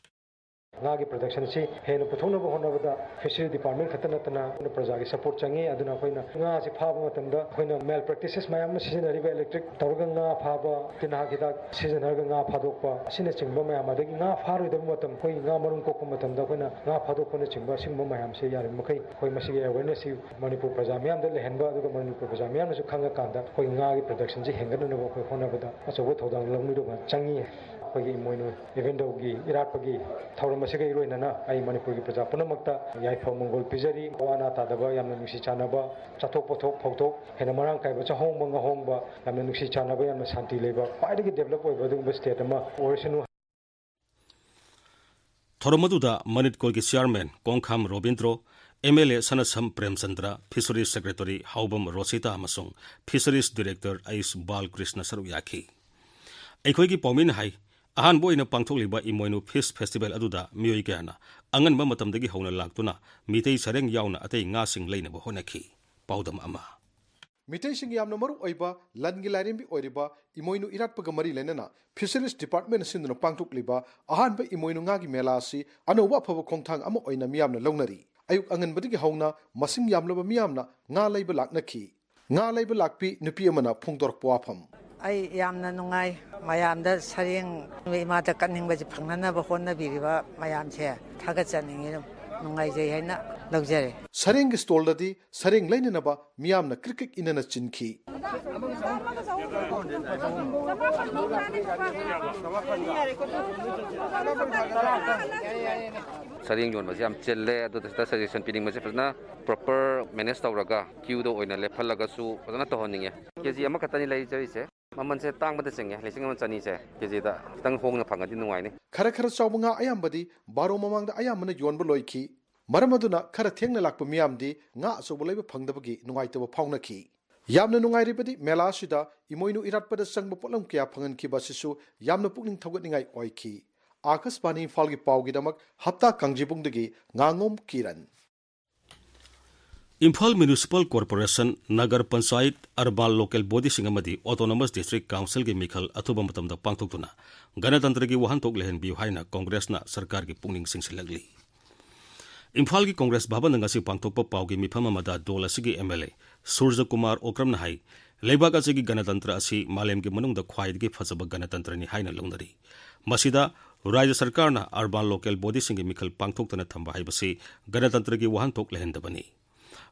ꯉꯥꯒꯤ ꯄ꯭ꯔꯗꯛꯁꯟꯁꯤ ꯍꯦꯟꯅ ꯄꯨꯊꯣꯛꯅꯕ ꯍꯣꯠꯅꯕꯗ ꯐꯤꯁꯔꯤ ꯗꯤꯄꯥꯔꯠꯃꯦꯟ ꯈꯛꯇ ꯅꯠꯇꯅ ꯄ꯭ꯔꯖꯥꯒꯤ ꯁꯄꯣꯔꯠ ꯆꯪꯉꯤ꯫ ꯑꯗꯨꯅ ꯑꯩꯈꯣꯏꯅ ꯉꯥꯁꯤ ꯐꯥꯕ ꯃꯇꯝꯗ ꯑꯩꯈꯣꯏꯅ ꯃꯦꯜ ꯄ꯭ꯔꯦꯛꯇꯤꯁꯦꯁ ꯃꯌꯥꯝ ꯑꯃ ꯁꯤꯖꯤꯟꯅꯔꯤꯕ, ꯏꯂꯦꯛꯇ꯭ꯔꯤꯛ ꯇꯧꯔꯒ ꯉꯥ ꯐꯥꯕ, ꯇꯤꯟꯍꯥꯠ ꯍꯤꯗꯥꯛ ꯁꯤꯖꯤꯟꯅꯔꯒ ꯉꯥ ꯐꯥꯗꯣꯛꯄ ꯑꯁꯤꯅꯆꯤꯡꯕ ꯃꯌꯥꯝ, ꯑꯗꯒꯤ ꯉꯥ ꯐꯥꯔꯣꯏꯗꯕ ꯃꯇꯝ, ꯑꯩꯈꯣꯏ ꯉꯥ ꯃꯔꯨꯝ ꯀꯣꯛꯄ ꯃꯇꯝꯗ ꯑꯩꯈꯣꯏꯅ ꯉꯥ ꯐꯥꯗꯣꯛꯄꯅꯆꯤꯡꯕ ꯑꯁꯤꯒꯨꯝꯕ ꯃꯌꯥꯝꯁꯦ ꯌꯥꯔꯤꯕ ꯃꯈꯩ ꯑꯩꯈꯣꯏ ꯃꯁꯤꯒꯤ ꯑꯦꯋꯦꯔꯅꯦꯁꯁꯤ ꯃꯅꯤꯄꯨꯔ ꯄ꯭ꯔꯖꯥ ꯃꯤꯌꯥꯝꯗ ꯂꯩꯍꯟꯕ, ꯑꯗꯨꯒ ꯃꯅꯤꯄꯨꯔ ꯄ꯭ꯔꯖꯥ ꯃꯤꯌꯥꯝꯅꯁꯨ ꯈꯪꯉꯀꯥꯟꯗ ꯑꯩꯈꯣꯏ ꯉꯥꯒꯤ ꯄ꯭ꯔꯗꯛꯁꯟꯁꯤ ꯍꯦꯟꯒꯠꯅꯅꯕ ꯑꯩꯈꯣꯏ ꯍꯣꯠꯅꯕꯗ ꯑꯆꯧꯕ ꯊꯧꯗꯥꯡ ꯂꯧꯃꯤꯟꯅꯕ ꯆꯪꯉꯤ꯫ ꯑꯩꯈꯣꯏꯒꯤ ꯏꯃꯣꯏꯅꯨ ꯏꯕꯦꯟꯗꯧꯒꯤ ꯏꯔꯥꯠꯄꯒꯤ ꯊꯧꯔꯝ ꯑꯁꯤꯒ ꯏꯔꯣꯏꯅꯅ ꯑꯩ ꯃꯅꯤꯄꯨꯔꯒꯤ ꯄ꯭ꯔꯖꯥ ꯄꯨꯝꯅꯃꯛꯇ ꯌꯥꯏꯐ ꯃꯪꯒꯣꯜ ꯄꯤꯖꯔꯤ꯫ ꯑꯋꯥ ꯑꯅꯥ ꯇꯥꯗꯕ, ꯌꯥꯝꯅ ꯅꯨꯡꯁꯤ ꯆꯥꯟꯅꯕ, ꯆꯥꯊꯣꯛ ꯄꯣꯠꯊꯣꯛ ꯐꯧꯊꯣꯛ ꯍꯦꯟꯅ ꯃꯔꯥꯡ ꯀꯥꯏꯕ, ꯆꯥꯍꯣꯡꯕ ꯉꯥꯍꯣꯡꯕ, ꯌꯥꯝꯅ ꯅꯨꯡꯁꯤ ꯆꯥꯟꯅꯕ, ꯌꯥꯝꯅ ꯁꯥꯟꯇꯤ ꯂꯩꯕ, ꯈ꯭ꯋꯥꯏꯗꯒꯤ ꯗꯦꯕꯂꯞ ꯑꯣꯏꯕ ꯑꯗꯨꯒꯨꯝꯕ ꯁ꯭ꯇꯦꯠ ꯑꯃ ꯑꯣꯏꯔꯁꯅꯨ꯫ ꯊꯧꯔꯝ ꯑꯗꯨꯗ ꯃꯅꯤꯠꯀꯣꯜꯒꯤ chairman Kongkham Robindro, M L A Sanasam Premchandra, fisheries secretary Haobam Rosita ꯑꯃꯁꯨꯡ ꯐꯤꯁꯔꯤꯁ ꯗꯤꯔꯦꯛꯇꯔ ꯑꯩꯁ ꯕꯥꯜꯀ꯭ꯔꯤꯁꯅ ꯁꯔꯨꯛ ꯌꯥꯈꯤ꯫ ꯑꯩꯈꯣꯏꯒꯤ ꯄꯥꯎꯃꯤꯅ ꯍꯥꯏ, ꯑꯍꯥꯟꯕ ꯑꯣꯏꯅ ꯄꯥꯡꯊꯣꯛꯂꯤꯕ ꯏꯃꯣꯏꯅꯨ ꯐꯤꯁ ꯐꯦꯁꯇꯤꯚꯦꯜ ꯑꯗꯨꯗ ꯃꯤꯑꯣꯏ ꯀꯌꯥꯅ ꯑꯉꯟꯕ ꯃꯇꯝꯗꯒꯤ ꯍꯧꯅ ꯂꯥꯛꯇꯨꯅ ꯃꯤꯇꯩ ꯁꯔꯦꯡ ꯌꯥꯎꯅ ꯑꯇꯩ ꯉꯥꯁꯤꯡ ꯂꯩꯅꯕ ꯍꯣꯠꯅꯈꯤ꯫ ꯄꯥꯎꯗꯝ ꯑꯃ꯫ ꯃꯤꯇꯩꯁꯤꯡꯒꯤ ꯌꯥꯝꯅ ꯃꯔꯨ ꯑꯣꯏꯕ ꯂꯟꯒꯤ ꯂꯥꯏꯔꯦꯝꯕꯤ ꯑꯣꯏꯔꯤꯕ ꯏꯃꯣꯏꯅꯨ ꯏꯔꯥꯠꯄꯒ ꯃꯔꯤ ꯂꯩꯅꯅ ꯐꯤꯁꯔꯤꯁ ꯗꯤꯄꯥꯔꯠꯃꯦꯟꯅ ꯁꯤꯟꯗꯨꯅ ꯄꯥꯡꯊꯣꯛꯂꯤꯕ ꯑꯍꯥꯟꯕ ꯏꯃꯣꯏꯅꯨ ꯉꯥꯒꯤ ꯃꯦꯂꯥ ꯑꯁꯤ ꯑꯅꯧꯕ ꯑꯐꯕ ꯈꯣꯡꯊꯥꯡ ꯑꯃ ꯑꯣꯏꯅ ꯃꯤꯌꯥꯝꯅ ꯂꯧꯅꯔꯤ꯫ ꯑꯌꯨꯛ ꯑꯉꯟꯕꯗꯒꯤ ꯍꯧꯅ ꯃꯁꯤꯡ ꯌꯥꯝꯂꯕ ꯃꯤꯌꯥꯝꯅ ꯉꯥ ꯂꯩꯕ ꯂꯥꯛꯅꯈꯤ꯫ ꯉꯥ ꯂꯩꯕ ꯂꯥꯛꯄꯤ ꯅꯨꯄꯤ ꯑꯃꯅ ꯐꯣꯡꯗꯣꯔꯛꯄ ꯋꯥꯐꯝ꯫ ꯑꯩ ꯌꯥꯝꯅ ꯅꯨꯡꯉꯥꯏ꯫ ꯃꯌꯥꯝꯗ ꯁꯔꯦꯡ ꯏꯃꯥꯗ ꯀꯠꯅꯤꯡꯕꯁꯦ ꯐꯪꯅꯅꯕ ꯍꯣꯠꯅꯕꯤꯔꯤꯕ ꯃꯌꯥꯝꯁꯦ ꯊꯥꯒꯠꯆꯅꯤꯡꯉꯤ, ꯅꯨꯡꯉꯥꯏꯖꯩ ꯍꯥꯏꯅ ꯂꯧꯖꯔꯦ꯫ ꯁꯔꯦꯡꯒꯤ ꯁ꯭ꯇꯣꯜꯗꯗꯤ ꯁꯔꯦꯡ ꯂꯩꯅꯅꯕ ꯃꯤꯌꯥꯝꯅ ꯀ꯭ꯔꯤꯛ ꯀ꯭ꯔꯤꯛ ꯏꯟꯅꯅ ꯆꯤꯟꯈꯤ꯫ ꯁꯔꯦꯡ ꯌꯣꯟꯕꯁꯦ ꯌꯥꯝ ꯆꯤꯜꯂꯦ, ꯑꯗꯨꯗ ꯁꯤꯗ ꯁꯖꯦꯁꯟ ꯄꯤꯅꯤꯡꯕꯁꯦ ꯐꯖꯅ ꯄ꯭ꯔꯣꯄꯔ ꯃꯦꯅꯦꯖ ꯇꯧꯔꯒ ꯀ꯭ꯌꯨꯗ ꯑꯣꯏꯅ ꯂꯦꯞꯍꯜꯂꯒꯁꯨ ꯐꯖꯅ ꯇꯧꯍꯟꯅꯤꯡꯉꯦ꯫ ꯀꯦ ꯖꯤ ꯑꯃꯈꯛꯇꯅꯤ ꯂꯩꯖꯔꯤꯁꯦ꯫ ꯃꯃꯜꯁꯦ ꯇꯥꯡꯕꯗ ꯆꯤꯡꯉꯦ, ꯂꯤꯁꯤꯡ ꯑꯃ ꯆꯅꯤꯁꯦ꯫ ꯀꯦ ꯖꯤꯗ ꯈꯤꯇꯪ ꯍꯣꯡꯅ ꯐꯪꯉꯗꯤ ꯅꯨꯡꯉꯥꯏꯅꯤ꯫ ꯈꯔ ꯈꯔ ꯆꯥꯎꯕ ꯉꯥ ꯑꯌꯥꯝꯕꯗꯤ ꯕꯥꯔꯣ ꯃꯃꯥꯡꯗ ꯑꯌꯥꯝꯕꯅ ꯌꯣꯟꯕ ꯂꯣꯏꯈꯤ꯫ ꯃꯔꯝ ꯑꯗꯨꯅ ꯈꯔ ꯊꯦꯡꯅ ꯂꯥꯛꯄ ꯃꯤꯌꯥꯝꯗꯤ ꯉꯥ ꯑꯆꯧꯕ ꯂꯩꯕ ꯐꯪꯗꯕꯒꯤ ꯅꯨꯡꯉꯥꯏꯇꯕ ꯐꯥꯎꯅꯈꯤ꯫ ꯌꯥꯝꯅ ꯅꯨꯡꯉꯥꯏꯔꯤꯕꯗꯤ ꯃꯦꯂꯥ ꯑꯁꯤꯗ ꯏꯃꯣꯏꯅꯨ ꯏꯔꯥꯠꯄꯗ ꯆꯪꯕ ꯄꯣꯠꯂꯝ ꯀꯌꯥ ꯐꯪꯍꯟꯈꯤꯕ ꯑꯁꯤꯁꯨ ꯌꯥꯝꯅ ꯄꯨꯛꯅꯤꯡ ꯊꯧꯒꯠꯅꯤꯡꯉꯥꯏ ꯑꯣꯏꯈꯤ꯫ ꯑꯥꯀꯥꯁꯕꯥꯅꯤ ꯏꯝꯐꯥꯜꯒꯤ ꯄꯥꯎꯒꯤꯗꯃꯛ ꯍꯞꯇꯥ ꯀꯥꯡꯖꯤꯕꯨꯡꯗꯒꯤ ꯉꯥꯉꯣꯝ Kiran. Imphal municipal corporation, nagar panchayat, urban local ꯕꯣꯗꯤꯁꯤꯡ ꯑꯃꯗꯤ ꯑꯣꯇꯣꯅꯣꯃꯁ ꯗꯤꯁꯇ꯭ꯔꯤꯛ ꯀꯥꯎꯟꯁꯤꯜꯒꯤ ꯃꯤꯈꯜ ꯑꯊꯨꯕ ꯃꯇꯝꯗ ꯄꯥꯡꯊꯣꯛꯇꯨꯅ ꯒꯅꯇꯟꯇ꯭ꯔꯒꯤ ꯋꯥꯍꯟꯊꯣꯛ ꯂꯩꯍꯟꯕꯤꯌꯨ ꯍꯥꯏꯅ ꯀꯣꯡꯒ꯭ꯔꯦꯁꯅ ꯁꯔꯀꯥꯔꯒꯤ ꯄꯨꯛꯅꯤꯡ ꯆꯤꯡꯁꯤꯜꯂꯛꯂꯤ꯫ ꯏꯝꯐꯥꯜꯒꯤ ꯀꯣꯡꯒ꯭ꯔꯦꯁ ꯚꯕꯟꯗ ꯉꯁꯤ ꯄꯥꯡꯊꯣꯛꯄ ꯄꯥꯎꯒꯤ ꯃꯤꯐꯝ ꯑꯃꯗ ꯗꯣꯜ ꯑꯁꯤꯒꯤ ꯑꯦꯝ ꯑꯦꯜ ꯑꯦ ꯁꯨꯔꯖ ꯀꯨꯃꯥꯔ ꯑꯣꯀ꯭ꯔꯝꯅ ꯍꯥꯏ, ꯂꯩꯕꯥꯛ ꯑꯁꯤꯒꯤ ꯒꯅꯇꯟꯇ꯭ꯔ ꯑꯁꯤ ꯃꯥꯂꯦꯝꯒꯤ ꯃꯅꯨꯡꯗ ꯈ꯭ꯋꯥꯏꯗꯒꯤ ꯐꯖꯕ ꯒꯅꯇꯟꯇ꯭ꯔꯅꯤ ꯍꯥꯏꯅ ꯂꯧꯅꯔꯤ꯫ ꯃꯁꯤꯗ ꯔꯥꯖ꯭ꯌ ꯁꯔꯀꯥꯔꯅ ꯑꯔꯕꯥꯟ ꯂꯣꯀꯦꯜ ꯕꯣꯗꯤꯁꯤꯡꯒꯤ ꯃꯤꯈꯜ ꯄꯥꯡꯊꯣꯛꯇꯅ ꯊꯝꯕ ꯍꯥꯏꯕꯁꯤ ꯒꯅꯇꯟꯇ꯭ꯔꯒꯤ ꯋꯥꯍꯟꯊꯣꯛ ꯂꯩꯍꯟꯗꯕꯅꯤ꯫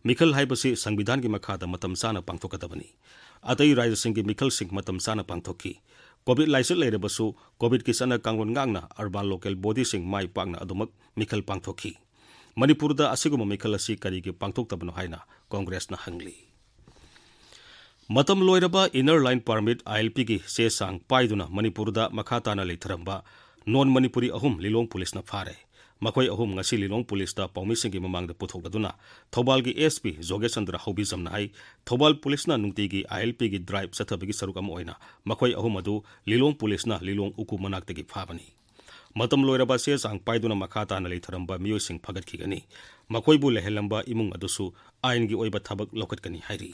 ꯃꯤꯈꯜ ꯍꯥꯏꯕꯁꯤ ꯁꯪꯕꯤꯙꯥꯟꯒꯤ ꯃꯈꯥꯗ ꯃꯇꯝ ꯆꯥꯅ ꯄꯥꯡꯊꯣꯛꯀꯗꯕꯅꯤ꯫ ꯑꯇꯩ ꯔꯥꯖ꯭ꯌꯁꯤꯡꯒꯤ ꯃꯤꯈꯜꯁꯤꯡ ꯃꯇꯝ ꯆꯥꯅ ꯄꯥꯡꯊꯣꯛꯈꯤ꯫ ꯀꯣꯚꯤꯗ ꯂꯥꯏꯆꯠ ꯂꯩꯔꯕꯁꯨ ꯀꯣꯚꯤꯗꯀꯤ ꯆꯠꯅ ꯀꯥꯡꯂꯣꯟ ꯉꯥꯛꯅ ꯑꯔꯕꯥꯟ ꯂꯣꯀꯦꯜ ꯕꯣꯗꯤꯁꯤꯡ ꯃꯥꯏ ꯄꯥꯛꯅ ꯑꯗꯨꯃꯛ ꯃꯤꯈꯜ ꯄꯥꯡꯊꯣꯛꯈꯤ꯫ ꯃꯅꯤꯄꯨꯔꯗ ꯑꯁꯤꯒꯨꯝꯕ ꯃꯤꯈꯜ ꯑꯁꯤ ꯀꯔꯤꯒꯤ ꯄꯥꯡꯊꯣꯛꯇꯕꯅꯣ ꯍꯥꯏꯅ ꯀꯣꯡꯒ꯭ꯔꯦꯁꯅ ꯍꯪꯂꯤ꯫ ꯃꯇꯝ ꯂꯣꯏꯔꯕ Inner Line Permit, I L P ꯒꯤ ꯆꯦ ꯆꯥꯡ ꯄꯥꯏꯗꯨꯅ ꯃꯅꯤꯄꯨꯔꯗ ꯃꯈꯥ ꯇꯥꯅ ꯂꯩꯊꯔꯝꯕ ꯅꯣꯟ ꯃꯅꯤꯄꯨꯔꯤ ꯑꯍꯨꯝ ꯂꯤꯂꯣꯡ ꯄꯨꯂꯤꯁꯅ ꯐꯥꯔꯦ꯫ ꯃꯈꯣꯏ ꯑꯍꯨꯝ ꯉꯁꯤ ꯂꯤꯂꯣꯡ ꯄꯨꯂꯤꯁꯇ ꯄꯥꯎꯃꯤꯁꯤꯡꯒꯤ ꯃꯃꯥꯡꯗ ꯄꯨꯊꯣꯛꯂꯗꯨꯅ ꯊꯧꯕꯥꯜꯒꯤ ꯑꯦꯁ ꯄꯤ ꯖꯣꯒꯦꯁ ꯆꯟꯗ꯭ꯔ ꯍꯧꯕꯤꯖꯝꯅ ꯍꯥꯏ, ꯊꯧꯕꯥꯜ ꯄꯨꯂꯤꯁꯅ ꯅꯨꯡꯇꯤꯒꯤ I L P ꯒꯤ ꯗ꯭ꯔꯥꯏꯚ ꯆꯠꯊꯕꯒꯤ ꯁꯔꯨꯛ ꯑꯃ ꯑꯣꯏꯅ ꯃꯈꯣꯏ ꯑꯍꯨꯝ ꯑꯗꯨ ꯂꯤꯂꯣꯡ ꯄꯨꯂꯤꯁꯅ ꯂꯤꯂꯣꯡ ꯎꯀꯨ ꯃꯅꯥꯛꯇꯒꯤ ꯐꯥꯕꯅꯤ꯫ ꯃꯇꯝ ꯂꯣꯏꯔꯕ ꯆꯦ ꯆꯥꯡ ꯄꯥꯏꯗꯨꯅ ꯃꯈꯥ ꯇꯥꯅ ꯂꯩꯊꯔꯝꯕ ꯃꯤꯑꯣꯏꯁꯤꯡ ꯐꯒꯠꯈꯤꯒꯅꯤ꯫ ꯃꯈꯣꯏꯕꯨ ꯂꯩꯍꯜꯂꯝꯕ ꯏꯃꯨꯡ ꯑꯗꯨꯁꯨ ꯑꯥꯏꯟꯒꯤ ꯑꯣꯏꯕ ꯊꯕꯛ ꯂꯧꯈꯠꯀꯅꯤ ꯍꯥꯏꯔꯤ꯫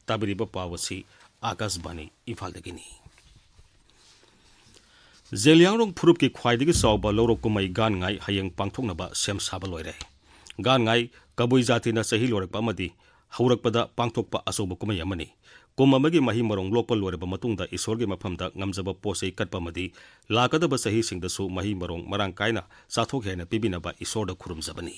ꯇꯥꯕꯤꯔꯤꯕ ꯄꯥꯎ ꯑꯁꯤ ꯑꯥꯀꯥꯁꯕꯥꯅꯤ ꯏꯝꯐꯥꯜꯗꯒꯤꯅꯤ꯫ ꯖꯦꯂꯤꯌꯥꯡꯔꯣꯡ ꯐꯨꯔꯨꯞꯀꯤ ꯈ꯭ꯋꯥꯏꯗꯒꯤ ꯆꯥꯎꯕ ꯂꯧꯔꯣꯛ ꯀꯨꯝꯍꯩ ꯒꯥꯟ ꯉꯥꯏ ꯍꯌꯦꯡ ꯄꯥꯡꯊꯣꯛꯅꯕ ꯁꯦꯝ ꯁꯥꯕ ꯂꯣꯏꯔꯦ꯫ ꯒꯥꯟ ꯉꯥꯏ ꯀꯕꯨꯏ ꯖꯥꯇꯤꯅ ꯆꯍꯤ ꯂꯣꯏꯔꯛꯄ ꯑꯃꯗꯤ ꯍꯧꯔꯛꯄꯗ ꯄꯥꯡꯊꯣꯛꯄ ꯑꯆꯧꯕ ꯀꯨꯝꯍꯩ ꯑꯃꯅꯤ꯫ ꯀꯨꯝ ꯑꯃꯒꯤ ꯃꯍꯩ ꯃꯔꯣꯡ ꯂꯣꯛꯄ ꯂꯣꯏꯔꯕ ꯃꯇꯨꯡꯗ ꯏꯁꯣꯔꯒꯤ ꯃꯐꯝꯗ ꯉꯝꯖꯕ ꯄꯣꯠ ꯆꯩ ꯀꯠꯄ ꯑꯃꯗꯤ ꯂꯥꯛꯀꯗꯕ ꯆꯍꯤꯁꯤꯡꯗꯁꯨ ꯃꯍꯩ ꯃꯔꯣꯡ ꯃꯔꯥꯡ ꯀꯥꯏꯅ ꯆꯥꯊꯣꯛꯀꯦ ꯍꯥꯏꯅ ꯄꯤꯕꯤꯅꯕ ꯏꯁꯣꯔꯗ ꯈꯨꯔꯨꯝꯖꯕꯅꯤ꯫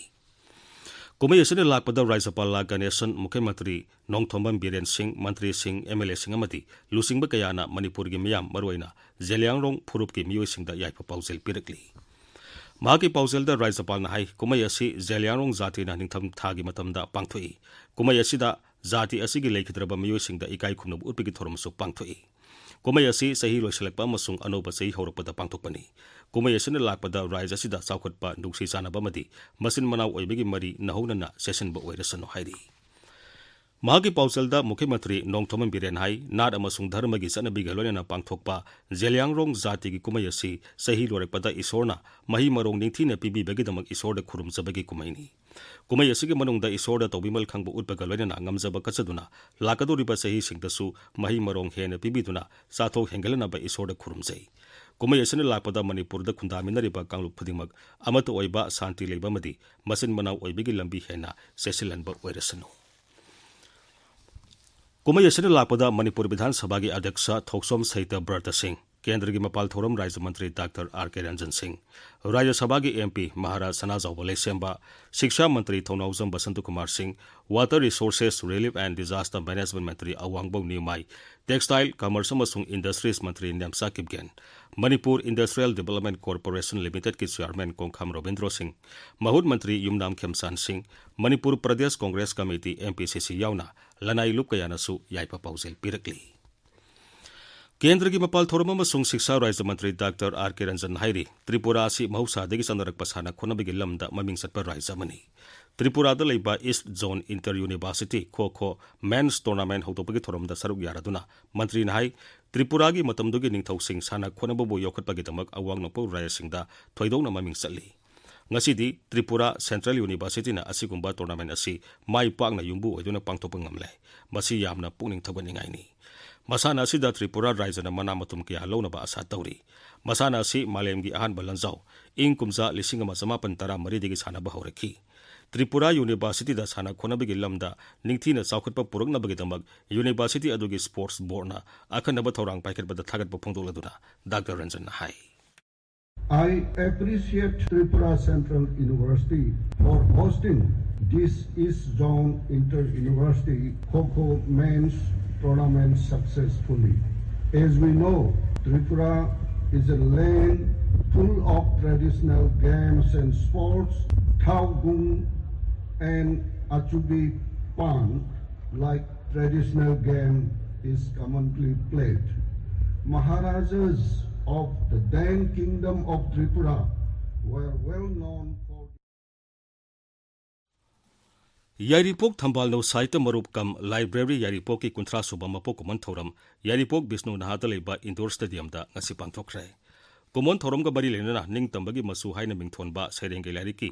ꯀꯨꯝꯍꯩ ꯑꯁꯤꯗ ꯂꯥꯛꯄꯗ ꯔꯥꯖ꯭ꯌꯄꯥꯜ ꯂꯥ ꯒꯅꯦꯁꯟ, ꯃꯨꯈ꯭ꯌ ꯃꯟꯇ꯭ꯔꯤ ꯅꯣꯡꯊꯣꯝꯕꯝ ꯕꯤꯔꯦꯟ ꯁꯤꯡ, ꯃꯟꯇ꯭ꯔꯤꯁꯤꯡ, ꯑꯦꯝ ꯑꯦꯜ ꯑꯦꯁꯤꯡ ꯑꯃꯗꯤ ꯂꯨꯆꯤꯡꯕ ꯀꯌꯥꯅ ꯃꯅꯤꯄꯨꯔꯒꯤ ꯃꯤꯌꯥꯝ, ꯃꯔꯨꯑꯣꯏꯅ ꯖꯦꯂꯤꯌꯥꯡꯔꯣꯡ ꯐꯨꯔꯨꯞꯀꯤ ꯃꯤꯑꯣꯏꯁꯤꯡꯗ ꯌꯥꯏꯐ ꯄꯥꯎꯖꯦꯜ ꯄꯤꯔꯛꯂꯤ꯫ ꯃꯍꯥꯛꯀꯤ ꯄꯥꯎꯖꯦꯜꯗ ꯔꯥꯖ꯭ꯌꯄꯥꯜꯅ ꯍꯥꯏ, ꯀꯨꯝꯍꯩ ꯑꯁꯤ ꯖꯦꯂꯤꯌꯥꯡꯔꯣꯡ ꯖꯥꯇꯤꯅ ꯅꯤꯡꯊꯝ ꯊꯥꯒꯤ ꯃꯇꯝꯗ ꯄꯥꯡꯊꯣꯛꯏ꯫ ꯀꯨꯝꯍꯩ ꯑꯁꯤꯗ ꯖꯥꯇꯤ ꯑꯁꯤꯒꯤ ꯂꯩꯈꯤꯗ꯭ꯔꯕ ꯃꯤꯑꯣꯏꯁꯤꯡꯗ ꯏꯀꯥꯏ ꯈꯨꯝꯅꯕ ꯎꯠꯄꯒꯤ ꯊꯧꯔꯝꯁꯨ ꯄꯥꯡꯊꯣꯛꯏ꯫ ꯀꯨꯝꯍꯩ ꯑꯁꯤ ꯆꯍꯤ ꯂꯣꯏꯁꯤꯜꯂꯛꯄ ꯑꯃꯁꯨꯡ ꯑꯅꯧꯕ ꯆꯍꯤ ꯍꯧꯔꯛꯄꯗ ꯄꯥꯡꯊꯣꯛꯄꯅꯤ꯫ ꯀꯨꯝꯍꯩ ꯑꯁꯤꯅ ꯂꯥꯛꯄꯗ ꯔꯥꯖ꯭ꯌ ꯑꯁꯤꯗ ꯆꯥꯎꯈꯠꯄ, ꯅꯨꯡꯁꯤ ꯆꯥꯟꯅꯕ ꯑꯃꯗꯤ ꯃꯆꯤꯟ ꯃꯅꯥꯎ ꯑꯣꯏꯕꯒꯤ ꯃꯔꯤ ꯅꯧꯍꯧꯅꯅ ꯆꯦꯠꯁꯤꯟꯕ ꯑꯣꯏꯔꯁꯅꯨ ꯍꯥꯏꯔꯤ꯫ ꯃꯍꯥꯛꯀꯤ ꯄꯥꯎꯖꯦꯜꯗ ꯃꯨꯈ꯭ꯌ ꯃꯟꯇ꯭ꯔꯤ ꯅꯣꯡꯊꯣꯝꯕꯝ ꯕꯤꯔꯦꯟ ꯍꯥꯏ, ꯅꯥꯠ ꯑꯃꯁꯨꯡ ꯙꯔꯃꯒꯤ ꯆꯠꯅꯕꯤꯒ ꯂꯣꯏꯅꯅ ꯄꯥꯡꯊꯣꯛꯄ ꯖꯦꯂꯤꯌꯥꯡꯔꯣꯡ ꯖꯥꯇꯤꯒꯤ ꯀꯨꯝꯍꯩ ꯑꯁꯤ ꯆꯍꯤ ꯂꯣꯏꯔꯛꯄꯗ ꯏꯁꯣꯔꯅ ꯃꯍꯩ ꯃꯔꯣꯡ ꯅꯤꯡꯊꯤꯅ ꯄꯤꯕꯤꯕꯒꯤꯗꯃꯛ ꯏꯁꯣꯔꯗ ꯈꯨꯔꯨꯝꯖꯕꯒꯤ ꯀꯨꯝꯍꯩꯅꯤ꯫ ꯀꯨꯝꯍꯩ ꯑꯁꯤꯒꯤ ꯃꯅꯨꯡꯗ ꯏꯁꯣꯔꯗ ꯇꯧꯕꯤꯃꯜ ꯈꯪꯕ ꯎꯠꯄꯒ ꯂꯣꯏꯅꯅ ꯉꯝꯖꯕ ꯀꯠꯆꯗꯨꯅ ꯂꯥꯛꯀꯗꯧꯔꯤꯕ ꯆꯍꯤꯁꯤꯡꯗꯁꯨ ꯃꯍꯩ ꯃꯔꯣꯡ ꯍꯦꯟꯅ ꯄꯤꯕꯤꯗꯨꯅ ꯆꯥꯊꯣꯛ ꯍꯦꯟꯒꯠꯂꯅꯕ ꯏꯁꯣꯔꯗ ꯈꯨꯔꯨꯝꯖꯩ꯫ ꯀꯨꯝꯍꯩ ꯑꯁꯤꯅ ꯂꯥꯛꯄꯗ ꯃꯅꯤꯄꯨꯔꯗ ꯈꯨꯟꯗꯥꯃꯤꯟꯅꯔꯤꯕ ꯀꯥꯡꯂꯨꯞ ꯈꯨꯗꯤꯡꯃꯛ ꯑꯃꯠꯇ ꯑꯣꯏꯕ, ꯁꯥꯟꯇꯤ ꯂꯩꯕ ꯑꯃꯗꯤ ꯃꯆꯤꯟ ꯃꯅꯥꯎ ꯑꯣꯏꯕꯒꯤ ꯂꯝꯕꯤ ꯍꯦꯟꯅ ꯆꯦꯠꯁꯤꯜꯍꯟꯕ ꯑꯣꯏꯔꯁꯅꯨ꯫ ꯀꯨꯝꯍꯩ ꯑꯁꯤꯅ ꯂꯥꯛꯄꯗ ꯃꯅꯤꯄꯨꯔ ꯕꯤꯙꯥꯟ ꯁꯚꯥꯒꯤ ꯑꯗ꯭ꯌꯛꯁ ꯊꯣꯛꯆꯣꯝ ꯁꯍꯤꯇ ꯕ꯭ꯔꯇ ꯁꯤꯡ, ꯀꯦꯟꯗ꯭ꯔꯒꯤ ꯃꯄꯥꯜ ꯊꯧꯔꯝ ꯔꯥꯖ꯭ꯌ ꯃꯟꯇ꯭ꯔꯤ ꯗꯥꯛꯇꯔ ꯑꯥꯔ ꯀꯦ ꯔꯟꯖꯟ ꯁꯤꯡ, ꯔꯥꯖ꯭ꯌ ꯁꯚꯥꯒꯤ ꯑꯦꯝ ꯄꯤ ꯃꯍꯥꯔꯥꯖ ꯁꯅꯥꯖꯥꯎꯕ ꯂꯩꯁꯦꯝꯕ, ꯁꯤꯛꯁꯥ ꯃꯟꯇ꯭ꯔꯤ ꯊꯧꯅꯥꯎꯖꯝ ꯕꯁꯟꯇ ꯀꯨꯃꯥꯔ ꯁꯤꯡ, Water Resources, Relief and Disaster Management Mantri ꯑꯋꯥꯡꯕꯧ ꯅꯤꯎꯃꯥꯏ, Textile, Commerce ꯑꯃꯁꯨꯡ Industries ꯃꯟꯇ꯭ꯔꯤ Nemcha Kipgen, Manipur Industrial Development Corporation Limitedꯀꯤ ꯆꯤꯌꯥꯔꯃꯦꯟ ꯀꯣꯡꯈꯥꯝ ꯔꯣꯕꯤꯟꯗ꯭ꯔꯣ ꯁꯤꯡ, ꯃꯍꯨꯠ ꯃꯟꯇ꯭ꯔꯤ Yumnam Khemchand Singh, Manipur Pradesh Congress committee, M P C C ꯌꯥꯎꯅ ꯂꯅꯥꯏ ꯂꯨꯞ ꯀꯌꯥꯅꯁꯨ ꯌꯥꯏꯐ ꯄꯥꯎꯖꯦꯜ ꯄꯤꯔꯛꯂꯤ꯫ ꯀꯦꯟꯗ꯭ꯔꯒꯤ ꯃꯄꯥꯜ ꯊꯧꯔꯝ ꯑꯃꯁꯨꯡ ꯁꯤꯛꯁꯥ ꯔꯥꯖ꯭ꯌ ꯃꯟꯇ꯭ꯔꯤ ꯗꯥꯛꯇꯔ ꯑꯥꯔ ꯀꯦ ꯔꯟꯖꯟ ꯍꯥꯏꯔꯤ, ꯇ꯭ꯔꯤꯄꯨꯔꯥ ꯑꯁꯤ ꯃꯍꯧꯁꯥꯗꯒꯤ ꯆꯠꯅꯔꯛꯄ ꯁꯥꯟꯅ ꯈꯣꯠꯅꯕꯒꯤ ꯂꯝꯗ ꯃꯃꯤꯡ ꯆꯠꯄ ꯔꯥꯖ꯭ꯌ ꯑꯃꯅꯤ꯫ ꯇ꯭ꯔꯤꯄꯨꯔꯥꯗ ꯂꯩꯕ East Zone Inter University ꯈꯣ ꯈꯣ Men's Tournament ꯍꯧꯗꯣꯛꯄꯒꯤ ꯊꯧꯔꯝꯗ ꯁꯔꯨꯛ ꯌꯥꯔꯗꯨꯅ ꯃꯟꯇ꯭ꯔꯤꯅ ꯍꯥꯏ, ꯇ꯭ꯔꯤꯄꯨꯔꯥꯒꯤ ꯃꯇꯝꯗꯨꯒꯤ ꯅꯤꯡꯊꯧꯁꯤꯡ ꯁꯥꯟꯅ ꯈꯣꯠꯅꯕꯕꯨ ꯌꯣꯛꯈꯠꯄꯒꯤꯗꯃꯛ ꯑꯋꯥꯡ ꯅꯣꯡꯄꯣꯛ ꯔꯥꯖ꯭ꯌꯁꯤꯡꯗ ꯊꯣꯏꯗꯣꯛꯅ ꯃꯃꯤꯡ ꯆꯠꯂꯤ꯫ ꯉꯁꯤꯗꯤ ꯇ꯭ꯔꯤꯄꯨꯔꯥ Central Universityꯅ ꯑꯁꯤꯒꯨꯝꯕ tournamentꯑꯁꯤ ꯃꯥꯏ ꯄꯥꯛꯅ ꯌꯨꯝꯕꯨ ꯑꯣꯏꯗꯨꯅ ꯄꯥꯡꯊꯣꯛꯄ ꯉꯝꯂꯦ꯫ ꯃꯁꯤ ꯌꯥꯝꯅ ꯄꯨꯛꯅꯤꯡ ꯊꯧꯒꯠꯅꯤꯡꯉꯥꯏꯅꯤ꯫ ꯃꯁꯥꯟꯅ ꯑꯁꯤꯗ ꯇ꯭ꯔꯤꯄꯨꯔꯥ ꯔꯥꯖ꯭ꯌꯅ ꯃꯅꯥ ꯃꯊꯨꯝ ꯀꯌꯥ ꯂꯧꯅꯕ ꯑꯥꯁꯥ ꯇꯧꯔꯤ꯫ ꯃꯁꯥꯟꯅ ꯑꯁꯤ ꯃꯥꯂꯦꯝꯒꯤ ꯑꯍꯥꯟꯕ ꯂꯟꯖꯥꯎ, ꯏꯪ ꯀꯨꯝꯖꯥ ꯂꯤꯁꯤꯡ ꯑꯃ ꯆꯃꯥꯄꯟ ꯇꯔꯥ ꯃꯔꯤꯗꯒꯤ ꯁꯥꯟꯅꯕ ꯍꯧꯔꯛꯈꯤ꯫ ꯇ꯭ꯔꯤꯄꯨꯔꯥ Universityꯗ ꯁꯥꯟꯅ ꯈꯣꯠꯅꯕꯒꯤ ꯂꯝꯗ ꯅꯤꯡꯊꯤꯅ ꯆꯥꯎꯈꯠꯄ ꯄꯨꯔꯛꯅꯕꯒꯤꯗꯃꯛ University ꯑꯗꯨꯒꯤ Sports Boardꯅ ꯑꯈꯟꯅꯕ ꯊꯧꯔꯥꯡ ꯄꯥꯏꯈꯠꯄꯗ ꯊꯥꯒꯠꯄ ꯐꯣꯡꯗꯣꯛꯂꯗꯨꯅ ꯗꯥꯛꯇꯔ ꯔꯟꯖꯟꯅ ꯍꯥꯏ꯫ I appreciate Tripura Central University for hosting this East Zone Inter-University Kho Kho Men's Tournament successfully. As we know, Tripura is a land full of traditional games and sports. Thao Gung and Achubi Pan, like traditional game, is commonly played. Maharajas of the then Kingdom of Tripura were well known for ꯌꯥꯏꯔꯤꯄꯣꯛ ꯊꯝꯕꯥꯜ ꯅꯧ ꯁꯥꯍꯤꯇ꯭ꯌ ꯃꯔꯨꯞ ꯀꯝ library ꯌꯥꯏꯔꯤꯄꯣꯛꯀꯤ ꯀꯨꯟꯊ꯭ꯔꯥ ꯁꯨꯕ ꯃꯄꯣꯛ ꯀꯨꯝꯑꯣꯟ ꯊꯧꯔꯝ ꯌꯥꯏꯔꯤꯄꯣꯛ ꯕꯤꯁꯅꯨ ꯅꯍꯥꯗ ꯂꯩꯕ ꯏꯟꯗꯣꯔ ꯁ꯭ꯇꯦꯗꯤꯌꯝꯗ ꯉꯁꯤ ꯄꯥꯡꯊꯣꯛꯈ꯭ꯔꯦ꯫ ꯀꯨꯝꯑꯣꯟ ꯊꯧꯔꯝꯒ ꯃꯔꯤ ꯂꯩꯅꯅ ꯅꯤꯡꯇꯝꯕꯒꯤ ꯃꯆꯨ ꯍꯥꯏꯅ ꯃꯤꯡꯊꯣꯟꯕ ꯁꯩꯔꯦꯡꯒꯤ ꯂꯥꯏꯔꯤꯛꯀꯤ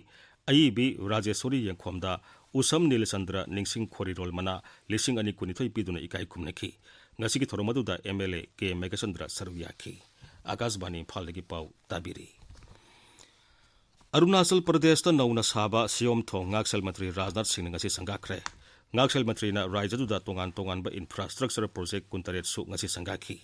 ꯑꯏꯕꯤ ꯔꯥꯖꯦꯁꯣꯔꯤ ꯌꯦꯡꯈꯣꯝꯗ ꯎꯁꯝ ꯅꯤꯂꯆꯟꯗ꯭ꯔ ꯅꯤꯡꯁꯤꯡ ꯈꯣꯔꯤꯔꯣꯜ ꯃꯅꯥ ꯂꯤꯁꯤꯡ ꯑꯅꯤ ꯀꯨꯟꯅꯤꯊꯣꯏ ꯄꯤꯗꯨꯅ ꯏꯀꯥꯏ ꯈꯨꯝꯅꯈꯤ꯫ ꯉꯁꯤꯒꯤ ꯊꯧꯔꯝ ꯑꯗꯨꯗ M L A K Meghachandra ꯁꯔꯨꯛ ꯌꯥꯈꯤ꯫ ꯑꯥꯀꯥꯁꯕꯥꯅꯤ ꯏꯝꯐꯥꯜꯗꯒꯤ ꯄꯥꯎ ꯇꯥꯕꯤꯔꯤ꯫ ꯑꯔꯨꯅꯥꯆꯜ ꯄ꯭ꯔꯗꯦꯁꯇ ꯅꯧꯅ ꯁꯥꯕ ꯁꯤꯌꯣꯝ ꯊꯣꯡ ꯉꯥꯛꯁꯦꯜ ꯃꯟꯇ꯭ꯔꯤ ꯔꯥꯖꯅꯥꯊ ꯁꯤꯡꯅ ꯉꯁꯤ ꯁꯪꯒꯥꯈ꯭ꯔꯦ꯫ ꯉꯥꯛꯁꯦꯜ ꯃꯟꯇ꯭ꯔꯤꯅ ꯔꯥꯖ꯭ꯌꯗꯨꯗ ꯇꯣꯉꯥꯟ ꯇꯣꯉꯥꯟꯕ ꯏꯟꯐ꯭ꯔꯥꯁ꯭ꯇ꯭ꯔꯛꯆꯔ ꯄ꯭ꯔꯣꯖꯦꯛ ꯀꯨꯟꯇꯔꯦꯠꯁꯨ ꯉꯁꯤ ꯁꯪꯒꯥꯈꯤ꯫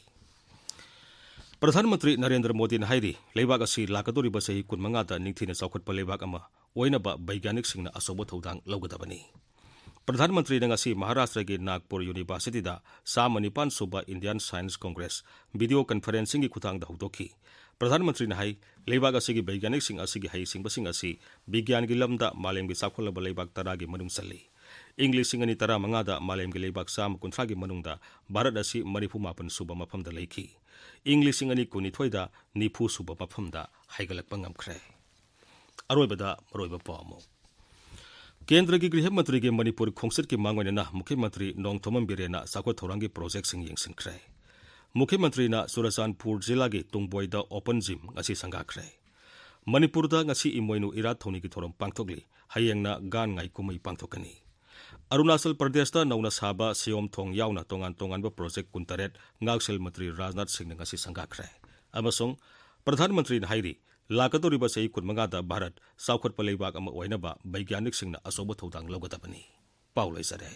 ꯄ꯭ꯔꯙꯥꯟ ꯃꯟꯇ꯭ꯔꯤ ꯅꯔꯦꯟꯗ꯭ꯔ ꯃꯣꯗꯤꯅ ꯍꯥꯏꯔꯤ, ꯂꯩꯕꯥꯛ ꯑꯁꯤ ꯂꯥꯛꯀꯗꯧꯔꯤꯕ ꯆꯍꯤ ꯀꯨꯟꯃꯉꯥꯗ ꯅꯤꯡꯊꯤꯅ ꯆꯥꯎꯈꯠꯄ ꯂꯩꯕꯥꯛ ꯑꯃ ꯑꯣꯏꯅꯕ ꯕꯩꯒ꯭ꯌꯥꯅꯤꯛꯁꯤꯡꯅ ꯑꯆꯧꯕ ꯊꯧꯗꯥꯡ ꯂꯧꯒꯗꯕꯅꯤ꯫ ꯄ꯭ꯔꯙꯥꯟ ꯃꯟꯇ꯭ꯔꯤꯅ ꯉꯁꯤ ꯃꯍꯥꯔꯥꯁꯇ꯭ꯔꯒꯤ ꯅꯥꯒꯄꯨꯔ ꯌꯨꯅꯤꯚꯔꯁꯤꯇꯤꯗ ꯆꯥꯝꯃ ꯅꯤꯄꯥꯟ ꯁꯨꯕ ꯏꯟꯗꯤꯌꯥꯟ ꯁꯥꯏꯟꯁ ꯀꯣꯡꯒ꯭ꯔꯦꯁ ꯚꯤꯗꯤꯑꯣ ꯀꯟꯐꯔꯦꯟꯁꯤꯡꯒꯤ ꯈꯨꯠꯊꯥꯡꯗ ꯍꯧꯗꯣꯛꯈꯤ꯫ ꯄ꯭ꯔꯙꯥꯟ ꯃꯟꯇ꯭ꯔꯤꯅ ꯍꯥꯏ, ꯂꯩꯕꯥꯛ ꯑꯁꯤꯒꯤ ꯕꯩꯒ꯭ꯌꯥꯅꯤꯛꯁꯤꯡ ꯑꯁꯤꯒꯤ ꯍꯩꯁꯤꯡꯕꯁꯤꯡ ꯑꯁꯤ ꯕꯤꯒ꯭ꯌꯥꯟꯒꯤ ꯂꯝꯗ ꯃꯥꯂꯦꯝꯒꯤ ꯆꯥꯎꯈꯠꯂꯕ ꯂꯩꯕꯥꯛ ꯇꯔꯥꯒꯤ ꯃꯅꯨꯡ ꯆꯜꯂꯤ꯫ ꯏꯪ ꯂꯤꯁꯤꯡ ꯑꯅꯤ ꯇꯔꯥꯃꯉꯥꯗ ꯃꯥꯂꯦꯝꯒꯤ ꯂꯩꯕꯥꯛ ꯆꯥꯝꯃ ꯀꯨꯟꯊ꯭ꯔꯥꯒꯤ ꯃꯅꯨꯡꯗ ꯚꯥꯔꯠ ꯑꯁꯤ ꯃꯔꯤꯐꯨ ꯃꯥꯄꯟ ꯁꯨꯕ ꯃꯐꯝꯗ ꯂꯩꯈꯤ꯫ ꯏꯪ ꯂꯤꯁꯤꯡ ꯑꯅꯤ ꯀꯨꯟꯅꯤꯊꯣꯏꯗ ꯅꯤꯐꯨ ꯁꯨꯕ ꯃꯐꯝꯗ ꯍꯥꯏꯒꯠꯂꯛꯄ ꯉꯝꯈ꯭ꯔꯦ꯫ ꯑꯔꯣꯏꯕꯗ ꯃꯔꯨꯑꯣꯏꯕ ꯄꯥꯎ ꯑꯃꯨꯛ꯫ ꯀꯦꯟꯗ꯭ꯔꯒꯤ ꯒ꯭ꯔꯤꯍ ꯃꯟꯇ꯭ꯔꯤꯒꯤ ꯃꯅꯤꯄꯨꯔ ꯈꯣꯡꯆꯠꯀꯤ ꯃꯥꯡꯑꯣꯏꯅꯅ ꯃꯨꯈ꯭ꯌ ꯃꯟꯇ꯭ꯔꯤ ꯅꯣꯡꯊꯣꯝꯕꯝ ꯕꯤꯔꯦꯟꯅ ꯆꯥꯎꯈꯠ ꯊꯧꯔꯥꯡꯒꯤ ꯄ꯭ꯔꯣꯖꯦꯛꯁꯤꯡ ꯌꯦꯡꯁꯤꯟꯈ꯭ꯔꯦ꯫ ꯃꯨꯈ꯭ꯌ ꯃꯟꯇ꯭ꯔꯤꯅ ꯆꯨꯔꯆꯥꯟꯄꯨꯔ ꯖꯤꯂꯥꯒꯤ ꯇꯨꯡꯕꯣꯏꯗ ꯑꯣꯄꯟ ꯖꯤꯝ ꯉꯁꯤ ꯁꯪꯒꯥꯈ꯭ꯔꯦ꯫ ꯃꯅꯤꯄꯨꯔꯗ ꯉꯁꯤ ꯏꯃꯣꯏꯅꯨ ꯏꯔꯥꯠ ꯊꯧꯅꯤꯒꯤ ꯊꯧꯔꯝ ꯄꯥꯡꯊꯣꯛꯂꯤ꯫ ꯍꯌꯦꯡꯅ ꯒꯥꯟ ꯉꯥꯏ ꯀꯨꯝꯍꯩ ꯄꯥꯡꯊꯣꯛꯀꯅꯤ꯫ ꯑꯔꯨꯅꯥꯆꯜ ꯄ꯭ꯔꯗꯦꯁꯇ ꯅꯧꯅ ꯁꯥꯕ ꯁꯤꯌꯣꯝ ꯊꯣꯡ ꯌꯥꯎꯅ ꯇꯣꯉꯥꯟ ꯇꯣꯉꯥꯟꯕ ꯄ꯭ꯔꯣꯖꯦꯛ ꯀꯨꯟꯇꯔꯦꯠ ꯉꯥꯛꯁꯦꯜ ꯃꯟꯇ꯭ꯔꯤ ꯔꯥꯖꯅꯥꯊ ꯁꯤꯡꯅ ꯉꯁꯤ ꯁꯪꯒꯥꯈ꯭ꯔꯦ꯫ ꯑꯃꯁꯨꯡ ꯄ꯭ꯔꯙꯥꯟ ꯃꯟꯇ꯭ꯔꯤꯅ ꯍꯥꯏꯔꯤ, ꯂꯥꯛꯀꯗꯧꯔꯤꯕ ꯆꯍꯤ ꯀꯨꯟꯃꯉꯥꯗ ꯚꯥꯔꯠ ꯆꯥꯎꯈꯠꯄ ꯂꯩꯕꯥꯛ ꯑꯃ ꯑꯣꯏꯅꯕ ꯕꯩꯒ꯭ꯌꯥꯅꯤꯛꯁꯤꯡꯅ ꯑꯆꯧꯕ ꯊꯧꯗꯥꯡ ꯂꯧꯒꯗꯕꯅꯤ꯫ ꯄꯥꯎ ꯂꯣꯏꯖꯔꯦ꯫